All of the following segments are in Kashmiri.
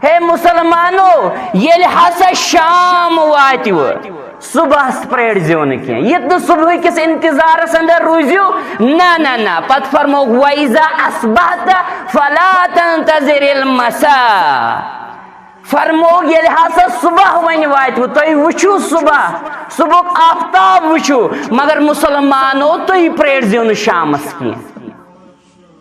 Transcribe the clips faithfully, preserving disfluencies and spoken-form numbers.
اے مسلمانو، ییٚلہِ ہسا شام واتہِ، صبحس پرٛٲرۍزیو نہٕ کینٛہہ، یہِ تہِ نہٕ صبحٕکِس انتظارس اندر روٗزِو۔ نہ نہ نہ، پتہٕ فرمووُکھ، "وَإِذَا أَصْبَحْتَ فَلَا تَنْتَظِرِ الْمَسَاءَ۔" فرمووُکھ، ییٚلہِ ہسا صبح وۄنۍ واتہِ، تُہۍ وٕچھِو صبح، صبحُک آفتاب وٕچھِو، مگر مسلمانو، تُہۍ پرٛٲرۍزیو نہٕ شامس کینٛہہ۔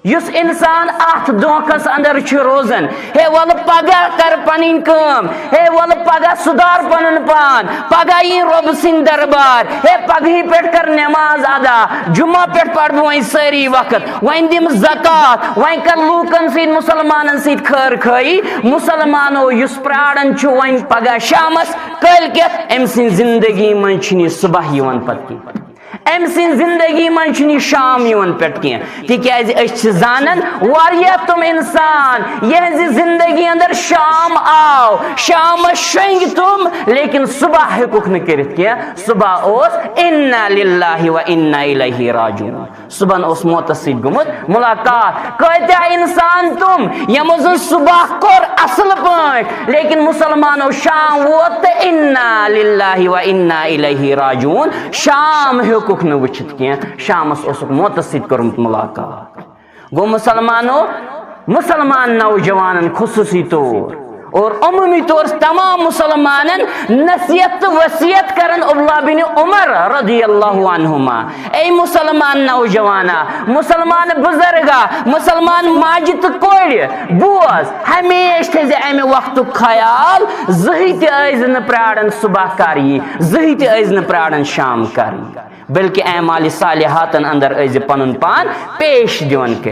یُس انسان اتھ دھوکس اندر چھُ روزان، ہے ولہٕ پگاہ کر پنٕنۍ کٲم، ہے ولہٕ پگاہ سُدھار پنُن پان، پگاہ یی رۄب سٕنٛدۍ دربار، ہے پگہٕے پٮ۪ٹھ کر نماز ادا، جمعہ پٮ۪ٹھ پرٕ بہٕ وۄنۍ سٲری وقت، وۄنۍ دِم زکات، وۄنۍ کر لوٗکن سۭتۍ، مسلمانن سۭتۍ خٲر خٲیی۔ مسلمانو، یُس پراران چھُ وۄنۍ پگاہ شامس، کٲلۍ کٮ۪تھ، أمۍ سٕنٛز زندگی منٛز چھُنہٕ یہِ صبح یِوان پتہٕ کینٛہہ۔ أمۍ سٕنٛز زندگی منٛز چھُنہٕ یہِ شام یِوان پٮ۪ٹھ کینٛہہ، تِکیٛازِ أسۍ چھِ زانان واریاہ تِم انسان، یِہٕنٛزِ زندگی اندر شام آو، شامس شۄنٛگۍ تِم، لیکن صبح ہیوٚکُکھ نہٕ کٔرِتھ کینٛہہ۔ صبح اوس انا للہ و انا الیہ راجعون، صبحن اوس موتس سۭتۍ گوٚمُت ملاقات۔ کۭتیاہ انسان تِم، یِمو زن صبح کوٚر اصل پٲٹھۍ، لیکن مسلمانو شام ووت تہٕ انا للہ و انا الیہ راجعون، شام ہیوٚکُکھ نہٕ وٕچھِتھ کینٛہہ، شامس اوسُکھ موتس سۭتۍ کوٚرمُت ملاقات۔ گوٚو مسلمانو، مسلمان نوجوانن خصوصی طور اور عمومی طور تمام مسلمانن نصیحت تہٕ وصیت کران عبداللہ بن عمر رضی اللہ عنہما، اے مسلمان نوجوانا، مسلمان بزرگا، مسلمان ماجہِ تہٕ کورِ، بوز، ہمیشہِ تھٲیزِ امہِ وقتُک خیال، زٕہٕے تہِ ٲسۍ نہٕ پراران صبح کر یی، زٕہٕے تہِ ٲسۍ نہٕ پراران شام کر یی، بلکہ اعمال صالحاتن اندر ٲسۍ پنُن پان پیش دِوان کٔرِتھ۔